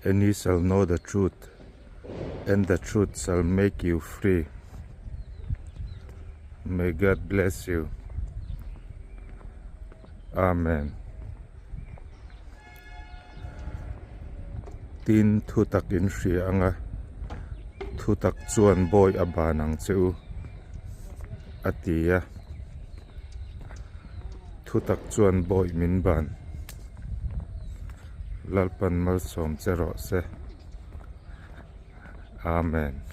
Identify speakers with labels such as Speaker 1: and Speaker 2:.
Speaker 1: And ye shall know the truth, and the truth shall make you free. May God bless you. Amen. Tin, thutak in hria anga, thutak chuan bawi a ban ang che u, a ti a. Thutak chuan bawi min ban. Lalpan malsawm che rawh se. Amen.